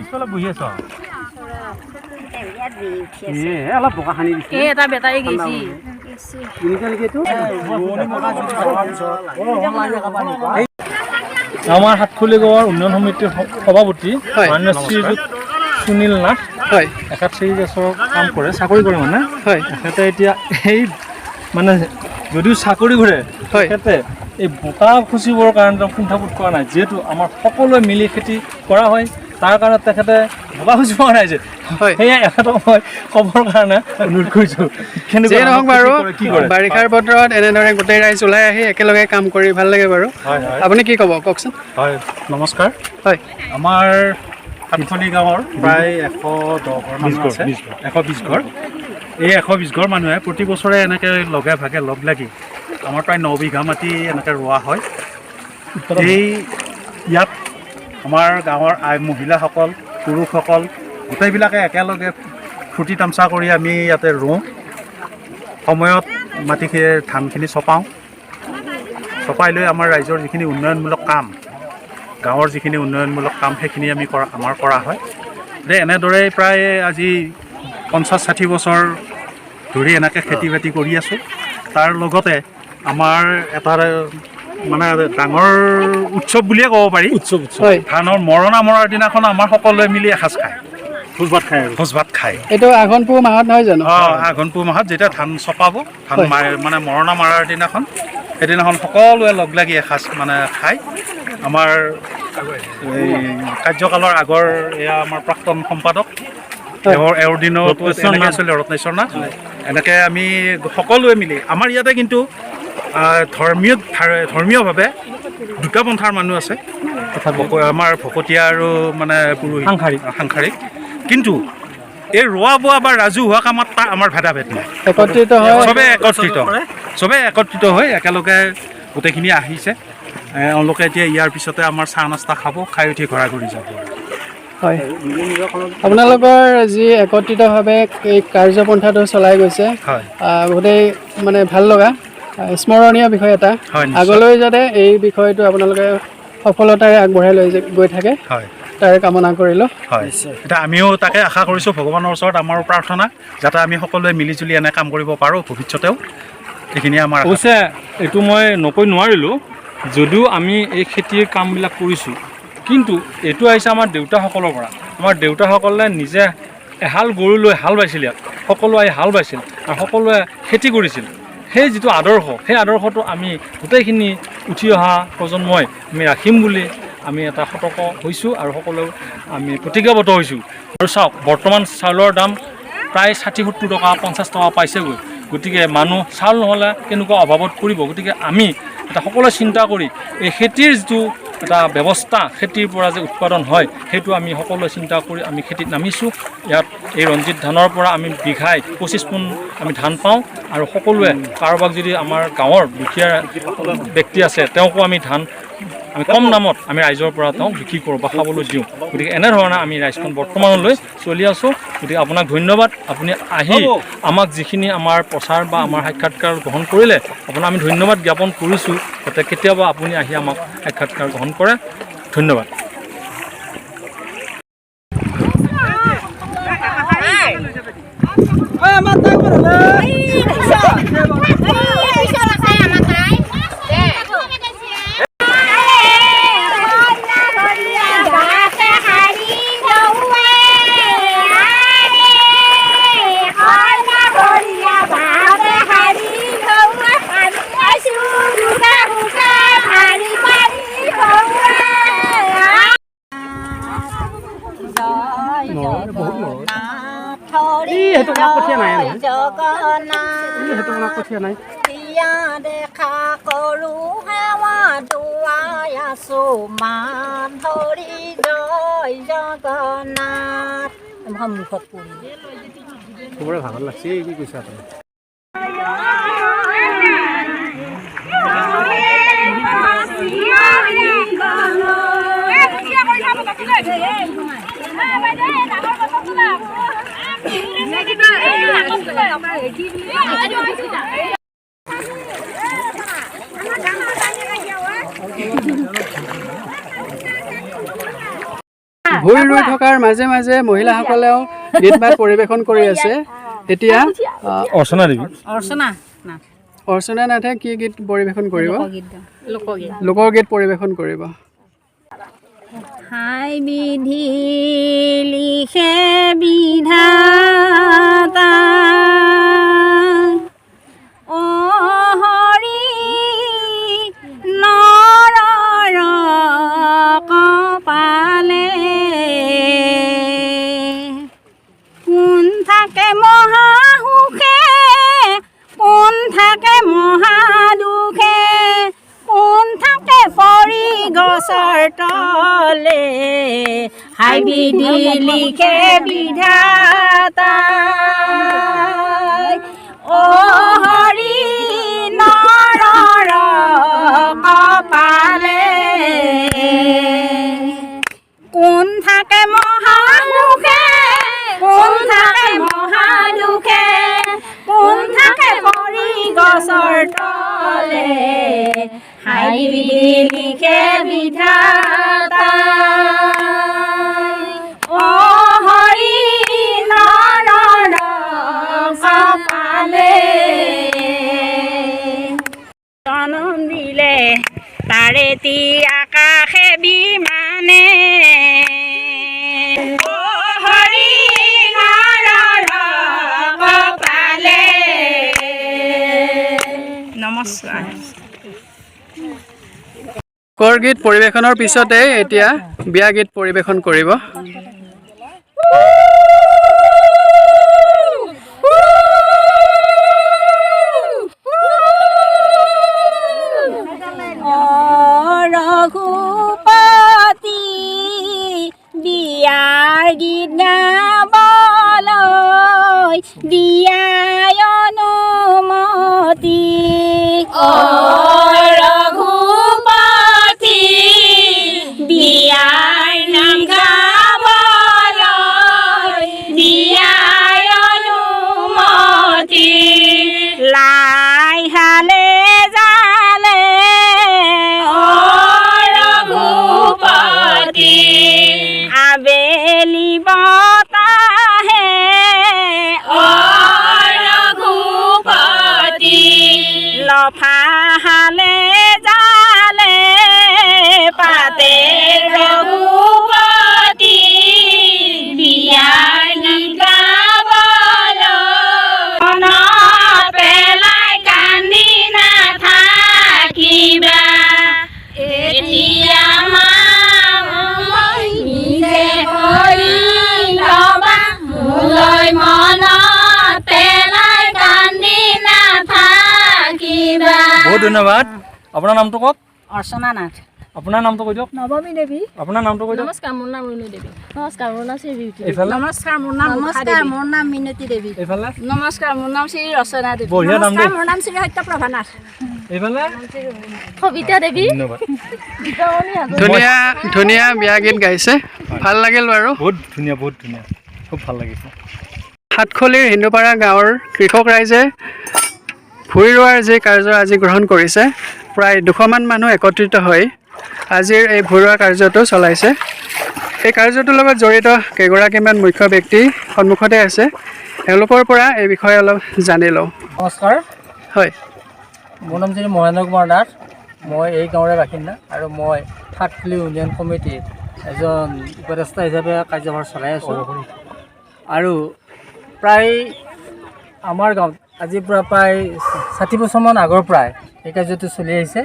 পিছফালে বহি আছ। ইয়াত উঠি আছে। এ অলপ বোকা খানি দিছে। এই এটা বেটাৰী গৈছি। নেকি এইটো? আমাৰ সাতখুলি গাঁৱৰ উন্নয়ন সমিতিৰ সভাপতি মাননীয় শ্ৰীযুত সুনীল নাথ। এখেত চিৰিকাছৰ কাম কৰে, চাকৰি কৰে মানে। এখেতে এতিয়া এই মানে যদিও চাকৰি কৰে, তেখেতে এই বোকা খচিবৰ কাৰণে তেওঁ কুণ্ঠাবোধ কৰা নাই। যিহেতু আমাৰ সকলোৱে মিলি খেতি কৰা হয়, তাৰ কাৰণে তেখেতে বোকা খচিব নাই যে। সেয়ে এখেতক মই ক'বৰ কাৰণে অনুৰোধ কৰিছোঁ। কেনেকুৱা যিয়ে নহওক বাৰু, কি কৰে, কি কৰে? বাৰিষাৰ বতৰত এনেদৰে গোটেই ৰাইজ ওলাই আহি একেলগে কাম কৰি ভাল লাগে বাৰু। হয় হয়। আপুনি কি ক'ব কওকচোন? হয়, নমস্কাৰ। আমাৰ সাতখলি গাঁৱৰ প্ৰায় 110 ঘৰ মানুহ আছে, 120 ঘৰ। এই 120 ঘৰ মানুহে প্ৰতি বছৰে এনেকৈ লগে ভাগে লগ লাগি আমাৰ প্ৰায় 9 বিঘা মাটি এনেকৈ ৰোৱা হয়। এই ইয়াত আমাৰ গাঁৱৰ আই মহিলাসকল, পুৰুষসকল গোটেইবিলাকে একেলগে ফূৰ্তি তামচা কৰি আমি ইয়াতে ৰুওঁ। সময়ত মাটিখিনি ধানখিনি চপাওঁ, চপাই লৈ আমাৰ ৰাইজৰ যিখিনি উন্নয়নমূলক কাম, গাঁৱৰ যিখিনি উন্নয়নমূলক কাম, সেইখিনি আমি কৰা আমাৰ কৰা হয়। গতিকে এনেদৰেই প্ৰায় আজি 50-60 বছৰ ধৰি এনেকৈ খেতি বাতি কৰি আছোঁ। তাৰ লগতে আমাৰ এটা মানে ডাঙৰ উৎসৱ বুলিয়ে ক'ব পাৰি, উৎসৱ উৎসৱ। ধানৰ মৰণা মৰাৰ দিনাখন আমাৰ সকলোৱে মিলি এসাঁজ খায়, ভোজ ভাত খায় আৰু। ভোজ ভাত খায়। এইটো আঘোণ পুহ মাহত নহয় জানো? অঁ, আঘোণ পুহ মাহত যেতিয়া ধান চপাব, ধান মাৰে মানে মৰণা মৰাৰ দিনাখন, সেইদিনাখন সকলোৱে লগ লাগি এসাঁজ মানে খায়। আমাৰ এই কাৰ্যকালৰ আগৰ এয়া আমাৰ প্ৰাক্তন সম্পাদক, এওঁৰ দিনত ৰত্নেশ্বৰ এনেকৈ নাথ। আছিলে, ৰত্নেশ্বৰ নাথ। এনেকৈ আমি সকলোৱে মিলি আমাৰ ইয়াতে কিন্তু ধৰ্মীয়ভাৱে দুটা পন্থাৰ মানুহ আছে, আমাৰ ভকতীয়া আৰু মানে পুৰোহিত, সাংসাৰিক। সাংসাৰিক। কিন্তু এই ৰোৱা বোৱা বা ৰাজহুৱা কামত তাৰ আমাৰ ভেদাভেদ নাই। একত্ৰিত হয়। চবে একত্ৰিত হৈ একেলগে গোটেইখিনি আহিছে। এওঁলোকে এতিয়া ইয়াৰ পিছতে আমাৰ চাহ নাস্তা খাব, খাই উঠি ঘৰা ঘৰি যাব। হয়, আপোনালোকৰ যি একত্ৰিতভাৱে এই কাৰ্যপন্থাটো চলাই গৈছে, বহুতেই মানে ভাল লগা, স্মৰণীয় বিষয় এটা। হয়, নিশ্চয়। আগলৈ যাতে এই বিষয়টো আপোনালোকে সফলতাৰে আগবঢ়াই লৈ গৈ থাকে, তাৰে কামনা কৰিলোঁ। হয়, এতিয়া আমিও তাকে আশা কৰিছোঁ। ভগৱানৰ ওচৰত আমাৰো প্ৰাৰ্থনা যাতে আমি সকলোৱে মিলি জুলি এনে কাম কৰিব পাৰোঁ ভৱিষ্যতেও। এইখিনিয়ে আমাৰ আশা। অৱশ্যে এইটো মই নকৈ নোৱাৰিলোঁ, যদিও আমি এই খেতিৰ কামবিলাক কৰিছোঁ, কিন্তু এইটো আহিছে আমাৰ দেউতাসকলৰ পৰা। আমাৰ দেউতাসকলে নিজে এহাল গৰু লৈ হাল বাইছিল, ইয়াত সকলো আহি হাল বাইছিল আৰু সকলোৱে খেতি কৰিছিল। সেই যিটো আদৰ্শ, সেই আদৰ্শটো আমি গোটেইখিনি উঠি অহা প্ৰজন্মই আমি ৰাখিম বুলি আমি এটা সতৰ্ক হৈছোঁ আৰু সকলোৱে আমি প্ৰতিজ্ঞাবদ্ধ হৈছোঁ। আৰু চাওক, বৰ্তমান চাউলৰ দাম প্ৰায় 60-70 টকা, 50 টকা পাইছেগৈ। গতিকে মানুহ চাউল নহ'লে কেনেকুৱা অভাৱত পৰিব। গতিকে আমি এটা সকলোৱে চিন্তা কৰি এই খেতিৰ যিটো এটা ব্যৱস্থা, খেতিৰ পৰা যে উৎপাদন হয়, সেইটো আমি সকলোৱে চিন্তা কৰি আমি খেতিত নামিছোঁ। ইয়াত এই ৰঞ্জিত ধানৰ পৰা আমি বিঘাই 25 পোন আমি ধান পাওঁ। আৰু সকলোৱে কাৰোবাক যদি আমাৰ গাঁৱৰ দুখীয়া ব্যক্তি আছে, তেওঁকো আমি ধান আমি কম দামত আমি ৰাইজৰ পৰা তেওঁক বিক্ৰী কৰোঁ বা খাবলৈ দিওঁ। গতিকে এনেধৰণে আমি ৰাইজখন বৰ্তমানলৈ চলি আছোঁ। গতিকে আপোনাক ধন্যবাদ। আপুনি আহি আমাক যিখিনি আমাৰ প্ৰচাৰ বা আমাৰ সাক্ষাৎকাৰ গ্ৰহণ কৰিলে, আপোনাক আমি ধন্যবাদ জ্ঞাপন কৰিছোঁ, যাতে কেতিয়াবা আপুনি আহি আমাক সাক্ষাৎকাৰ গ্ৰহণ কৰে। ধন্যবাদ। সেইটো কঠীয়া নাই নহয়। জগন্নাথ, সেইটো আমাক কঠীয়া নাই। দিয়া দেখা কৰো সেৱা, দুৱাই আছো মান হৰি জয় জগন্নাথ। মুখত পৰি চবৰে ভাগৰ লাগছে। কি কৈছা তুমি? ভূঁই ৰুই থকাৰ মাজে মাজে মহিলাসকলেও গীত মাত পৰিৱেশন কৰি আছে। এতিয়া অৰ্চনা দেৱী। অৰ্চনা নাথ। অৰ্চনা নাথে কি গীত পৰিৱেশন কৰিব? লোকগীত। লোকগীত পৰিৱেশন কৰিব। হাই বিধি লিখে বিধাতা, অ হৰি নৰৰ কপালে, কোন থাকে মহাসুখে, কোন থাকে মহাদুখে, কোন থাকে পৰি গছৰ তলে, হাই বিধি লিখে বিধাতা, অ হৰি নৰৰ কপালে, কোন থাকে মহাসুখে, কোন থাকে মহাদুখে, কোন থাকে পৰি গছৰ তলে, হাই বিধি লিখে বিধাতা, অ হৰি নৰৰ কপালে। জনম দিলে তাৰেতি আকাশে বিমানে, অ হৰি নৰৰ কপালে। নমস্কাৰ। লোকগীত পৰিৱেশনৰ পিছতে এতিয়া বিয়া গীত পৰিৱেশন কৰিব। ৰঘুপতি বিয়াৰ গীত গাবলৈ দিয়াই অনুমতি, অ ৰঘুপতি বিয়াৰ নাম গাবলৈ দিয়াই অনুমতি, লাই হালে জালে, অ ৰঘুপতি আবেলি বতাহে, অ ৰঘুপতি লফা হালে জালে পাতে, ৰঘুপতি বিয়াৰ গীত গাবলৈ মনত পেলাই কান্দি নাথাকিবা, এতিয়া মই নিজে কৰি ল'বা, মোলৈ মনত পেলাই কান্দি নাথাকিবা। বহুত ধন্যবাদ। আপোনাৰ নামটো কওক। অৰ্চনা নাথ। আপোনাৰ নামটো কৈ দিয়ক। নৱমী দেৱী। আপোনাৰ নামটো কৈ দিয়ক। নমস্কাৰ, মোৰ নাম ৰুণু দেৱী। নমস্কাৰ, মোৰ নাম শ্ৰী বিউটি। এইফালে। নমস্কাৰ, মোৰ নাম নমস্কাৰ, মোৰ নাম মিনতি দেৱী। এইফালে। নমস্কাৰ, মোৰ নাম শ্ৰী ৰচনা দেৱী। বঢ়িয়া নাম দেই। মোৰ নাম শ্ৰী সত্যপ্ৰভা নাথ। এইফালে। সবিতা দেৱী। ধন্যবাদ। ধুনীয়া ধুনীয়া বিয়া গীত গাইছে, ভাল লাগিল বাৰু। বহুত ধুনীয়া, বহুত ধুনীয়া, খুব ভাল লাগিছে। সাতখলিৰ হিন্দুপাৰা গাঁৱৰ কৃষক ৰাইজে ভূঁই ৰোৱাৰ যি কাৰ্য আজি গ্ৰহণ কৰিছে, প্ৰায় 200মান মানুহ একত্ৰিত হৈ আজিৰ এই ভূঁই ৰোৱা কাৰ্যটো চলাইছে। এই কাৰ্যটোৰ লগত জড়িত কেইগৰাকীমান মুখ্য ব্যক্তি সন্মুখতে আছে, এওঁলোকৰ পৰা এই বিষয়ে অলপ জানি লওঁ। নমস্কাৰ। হয়। মোৰ নাম শ্ৰী মহেন্দ্ৰ কুমাৰ নাথ, মই এই গাঁৱৰে বাসিন্দা আৰু মই সাতখলি ইউনিয়ন কমিটিৰ এজন উপদেষ্টা হিচাপে কাৰ্যভাৰ চলাই আছোঁ। আৰু প্ৰায় আমাৰ গাঁৱত আজিৰ পৰা প্ৰায় 60 বছৰমান আগৰ পৰাই এই কাৰ্যটো চলি আহিছে।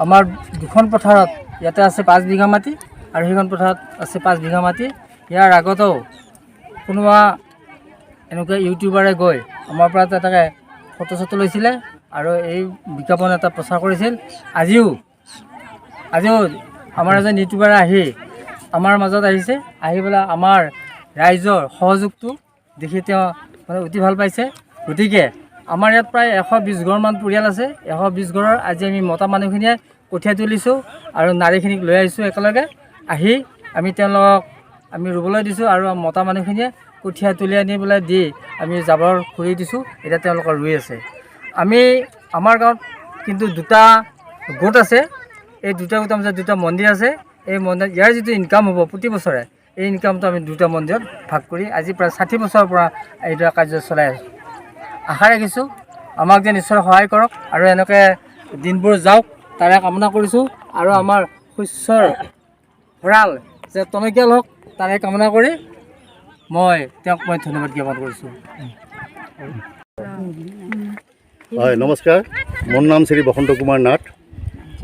আমাৰ দুখন পথাৰত, ইয়াতে আছে 5 বিঘা মাটি আৰু সেইখন পথাৰত আছে 5 বিঘা মাটি। ইয়াৰ আগতেও কোনোবা এনেকুৱা ইউটিউবাৰে গৈ আমাৰ পৰা তাতে ফটো চটো লৈছিলে আৰু এই বিজ্ঞাপন এটা প্ৰচাৰ কৰিছিল। আজিও আমাৰ এজন ইউটিউবাৰে আহি আমাৰ মাজত আহিছে, আহি পেলাই আমাৰ ৰাইজৰ সহযোগটো দেখি তেওঁ মানে অতি ভাল পাইছে। গতিকে আমাৰ ইয়াত প্ৰায় 120 ঘৰমান পৰিয়াল আছে। 120 ঘৰৰ আজি আমি মতা মানুহখিনিয়ে কঠীয়া তুলিছোঁ আৰু নাৰীখিনিক লৈ আহিছোঁ। একেলগে আহি আমি তেওঁলোকক আমি ৰুবলৈ দিছোঁ আৰু মতা মানুহখিনিয়ে কঠীয়া তুলি আনি পেলাই দি আমি জাবৰ খুৰি দিছোঁ। এতিয়া তেওঁলোকে ৰুই আছে। আমি আমাৰ গাঁৱত কিন্তু দুটা গোট আছে। এই দুটা গোটৰ মাজত দুটা মন্দিৰ আছে। এই মন্দিৰ ইয়াৰ যিটো ইনকাম হ'ব প্ৰতি বছৰে, এই ইনকামটো আমি দুটা মন্দিৰত ভাগ কৰি আজি প্ৰায় 60 বছৰৰ পৰা এইদৰে কাৰ্য চলাই আছোঁ। আশা ৰাখিছোঁ আমাক যেন ঈশ্বৰে সহায় কৰক আৰু এনেকৈ দিনবোৰ যাওক তাৰে কামনা কৰিছোঁ। আৰু আমাৰ শস্যৰ ভঁৰাল যে টনকিয়াল হওক তাৰে কামনা কৰি মই তেওঁক মই ধন্যবাদ জ্ঞাপন কৰিছোঁ। হয়, নমস্কাৰ। মোৰ নাম শ্ৰী বসন্ত কুমাৰ নাথ।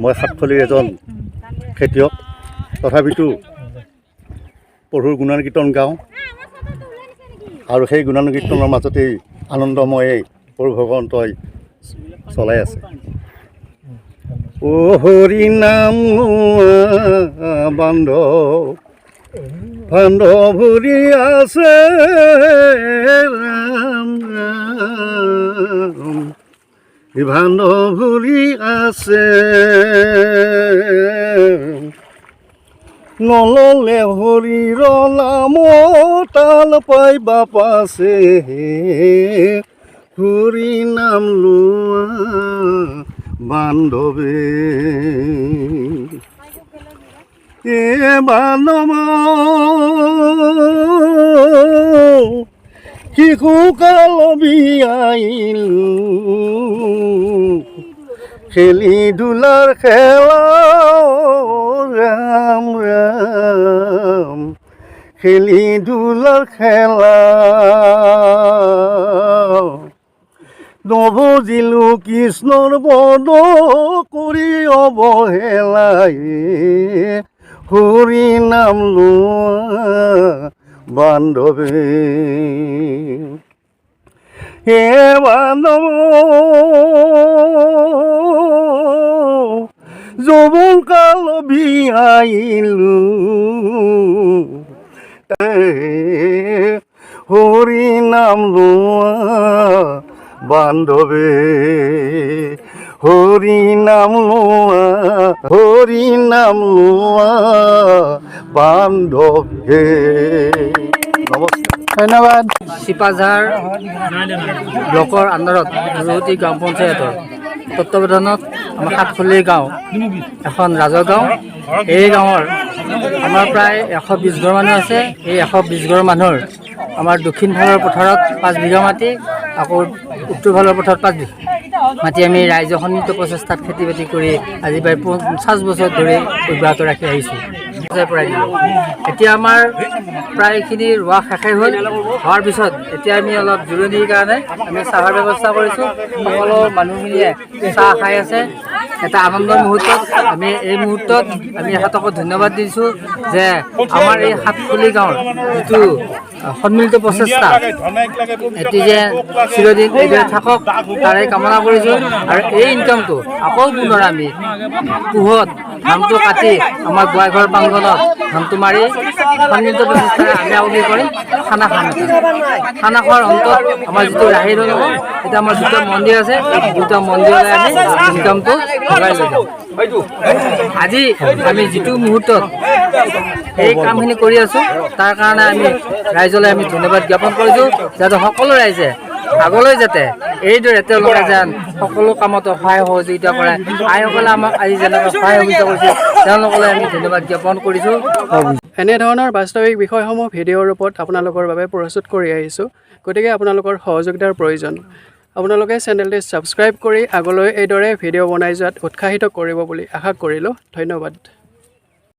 মই সাতখলিৰ এজন খেতিয়ক। তথাপিতো প্ৰভুৰ গুণানুকীৰ্তন গাওঁ আৰু সেই গুণানুকীৰ্তনৰ মাজতেই আনন্দময়ে প্ৰভু ভগৱন্তই চলাই আছে। অ হৰি নাম বান্ধৱ বান্ধৱ ভৰি আছে ৰাম ৰাম বান্ধৱ ভৰি আছে। নললে হৰিৰ নাম তাল পাইবা পাছে হৰি নাম লোৱা বান্ধৱে। এ বান্ধৱ শিশুকাল বিয়াইলো খেলি ধূলাৰ খেলা ৰাম ৰাম খেলি ধূলাৰ খেলা। নবজিলো কৃষ্ণৰ পদ কৰি অৱহেলাই হৰি নাম লোৱা বান্ধৱে। হে বান্ধৱ যৌৱন কাল বিয়াইলো হৰি নাম লোৱা বান্ধৱে হৰি নাম লোৱা হৰি নাম লোৱা বান্ধৱে। নমস্কাৰ, ধন্যবাদ। চিপাঝাৰ ব্লকৰ আণ্ডাৰত ৰৌতি গাঁও পঞ্চায়তৰ তত্বাৱধানত আমাৰ সাতখলি গাঁও এখন ৰাজহ গাঁও। এই গাঁৱৰ আমাৰ প্ৰায় 120 ঘৰ মানুহ আছে। এই 120 ঘৰ মানুহৰ আমাৰ দক্ষিণ ফালৰ পথাৰত 5 বিঘা মাটি, আকৌ উত্তৰ ফালৰ পথাৰত 5 বিঘা মাটি আমি ৰাইজৰ সন্মিলিত প্ৰচেষ্টাত খেতি বাতি কৰি আজি প্ৰায় 50 বছৰ ধৰি অব্যাহত ৰাখি আহিছোঁ। পৰাই দিলোঁ। এতিয়া আমাৰ প্ৰায়খিনি ৰোৱা শেষেই হ'ল। হোৱাৰ পিছত এতিয়া আমি অলপ জিৰণিৰ কাৰণে আমি চাহৰ ব্যৱস্থা কৰিছোঁ। সকলো মানুহখিনিয়ে চাহ খাই আছে। এটা আনন্দৰ মুহূৰ্তত আমি এই মুহূৰ্তত আমি এখেতকো ধন্যবাদ দিছোঁ যে আমাৰ এই সাতখলি গাঁৱৰ যিটো সন্মিলিত প্ৰচেষ্টা এটি যে চিৰদিন এইদৰে থাকক তাৰে কামনা কৰিছোঁ। আৰু এই ইনকামটো আকৌ পুনৰ আমি পুহত ধানটো কাটি আমাৰ গোৱাইঘৰ প্ৰাংগণত ধানটো মাৰি সন্মিলিত প্ৰচেষ্টাৰে আমি আকৌ কি কৰিম, খানা খাম। খানা খোৱাৰ অন্তত আমাৰ যিটো ৰাহি ধন হ'ব, এতিয়া আমাৰ দুটা মন্দিৰ আছে, এই দুটা মন্দিৰলৈ আমি ইনকামটো ভগাই লৈ যাম। আজি আমি যিটো মুহূৰ্তত এই কামখিনি কৰি আছোঁ তাৰ কাৰণে আমি ৰাইজলৈ আমি ধন্যবাদ জ্ঞাপন কৰিছোঁ, যাতে সকলো ৰাইজে আগলৈ যাতে এইদৰে তেওঁলোকে যেন সকলো কামত সহায় সহযোগিতা কৰে। আইসকলে আমাক আজি যেনেকৈ সহায় সহযোগিতা কৰিছে তেওঁলোকলৈ আমি ধন্যবাদ জ্ঞাপন কৰিছোঁ। এনেধৰণৰ বাস্তৱিক বিষয়সমূহ ভিডিঅ'ৰ ৰূপত আপোনালোকৰ বাবে প্ৰস্তুত কৰি আহিছোঁ, গতিকে আপোনালোকৰ সহযোগিতাৰ প্ৰয়োজন। আপোনালোকে চেনেলটি ছাবস্ক্ৰাইব কৰি আগলৈ এইদৰে ভিডিঅ' বনাই যোৱাত উৎসাহিত কৰিব বুলি আশা কৰিলোঁ। ধন্যবাদ।